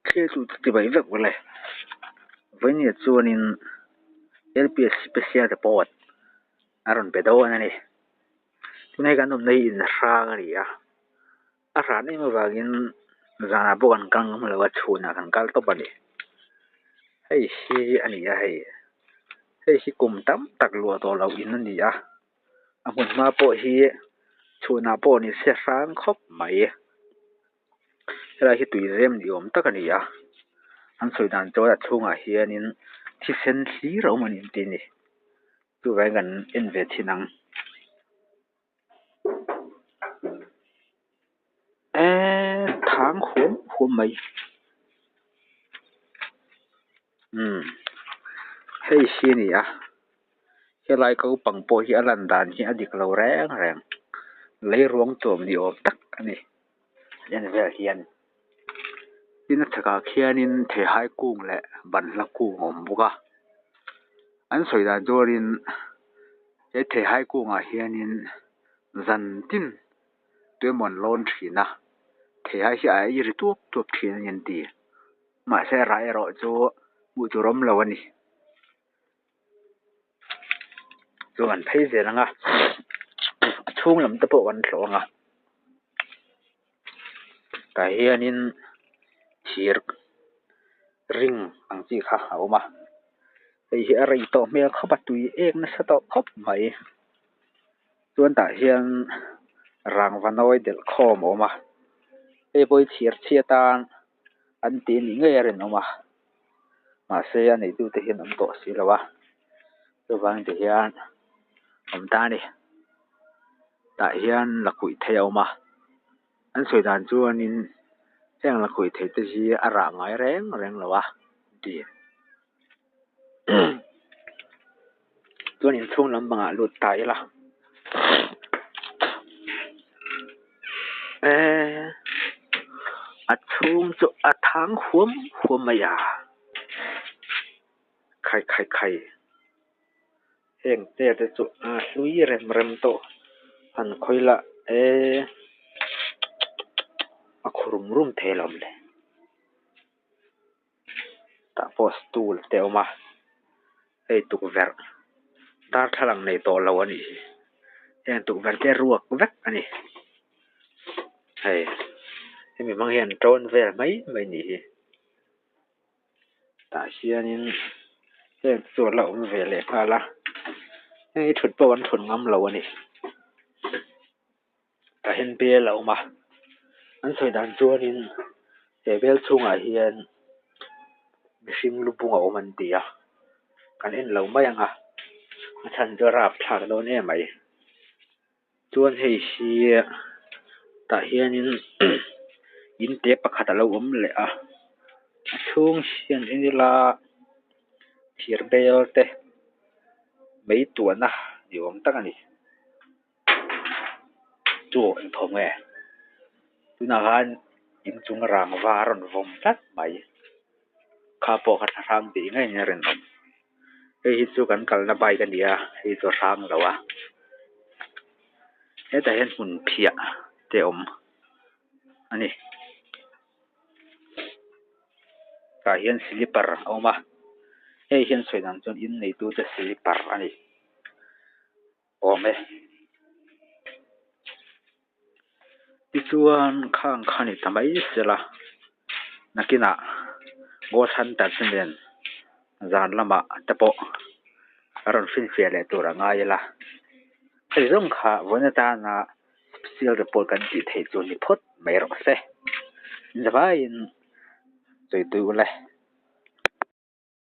Thlir tu te chibai vek ule. Vawinia chuanin LPS special report a rawn pe dawn a ni. Tunah hi kan awmna hi in hrang a ni a, a hran em avangin zanah pawh kan kal ngam lo a, chhunah kan kal tawp a ni. Hei hi a ni a hei, hei hi kum tam tak luah tawh loh in a ni a, a hmun hma pawh hi chhunah pawh ni se hrang khawp mai. Helai hi tui zem ni awm tak a ni a an sawi dan chuan a chhungah hianin thisen hlir a awm a ni an ti a ni chuvangin kan en ve thin ang eee thang huam huam mai umm hei hi a ni a helai ko pang pawh hi a lan dan hi a dik lo reng reng leiruang tuam ni awm tak a ni. En vel hian tin a chhakah khianin theihai kung leh banhla kung a awm bawk a an sawi dan chuanin he theihai kungah hianin zan tin tuemaw an lawn thin a theihai hi a ei ri tuap tuap thin a ni an ti mahse rah erawh chu hmuh tur a awm lo a ni. Chu an phei zel ang a a chhung lam te pawh kan tlawh ang a tah hianin thir ring ang chi kha a awm a hei hi a rei tawh hmel khawp a tui ek nasa tawh khawp mai chuan tah hian rangva nawi delh khawm a awm a hei pawh hi chhir chhiat a an tih anih ngei a rinawm a mahse a neitute hian an tawh si lo a chuvang ti hian awm ta a ni tah hian lakhuih thei a awm a an sawi dan chuanin heng lakhuih thei te hi a rah ngai reng reng lo a an ti chuan inchhung lampangah lut ta ila eee a chhung chu a thang huam huam mai a khai khai khai heng chair te chu a hlui rem rem tawh han khawi lah eee a khu rum rum thei alawm le. Tah pawh stool te a awm a hei tukverh darthlalang nei tawh lo a nih hi heng tukverh te ruak vek a ni hei hemi hmang hian tawn vel mai mai a nih hi tah hianin heng te chu a la awm ve leh nghal a heng hi thut pawh an thut ngam lo a ni. Tah hian bel a awm a an sawi dan chuanin he bel chhungah hian mihring lu bung a awm an ti a kan en lo mai ang a a chhan chu a rapthlak dawn em mai chuan hei hi tah hianin in te pakhat a lo awm leh a a chhung hian en ila thir bel te mei tuahna ni awm tak a ni. Chu eng thawm nge tunah khan inchung rangva a rawn vawm tlat mai kha pawh kha thla hrang tih ngeiin a rinawm hei hi chu kan kalna bike a ni a hei chu a hrang lo a hetah hian hmun phiah te a awm a ni tah hian slipper a awm a hei hian sawi dan chuan in neitute slipper a ni. Awm e. Tichuan khang kha ni ta mai sela nakinah Ghost Hunter te nen zan lamah te pawh a rawn finfiah leh tur a ngai ila. Hei zawng kha vawiin atana special report kan tih theih chu ni phawt mai rawh se. Zavaiin sawi tui ule.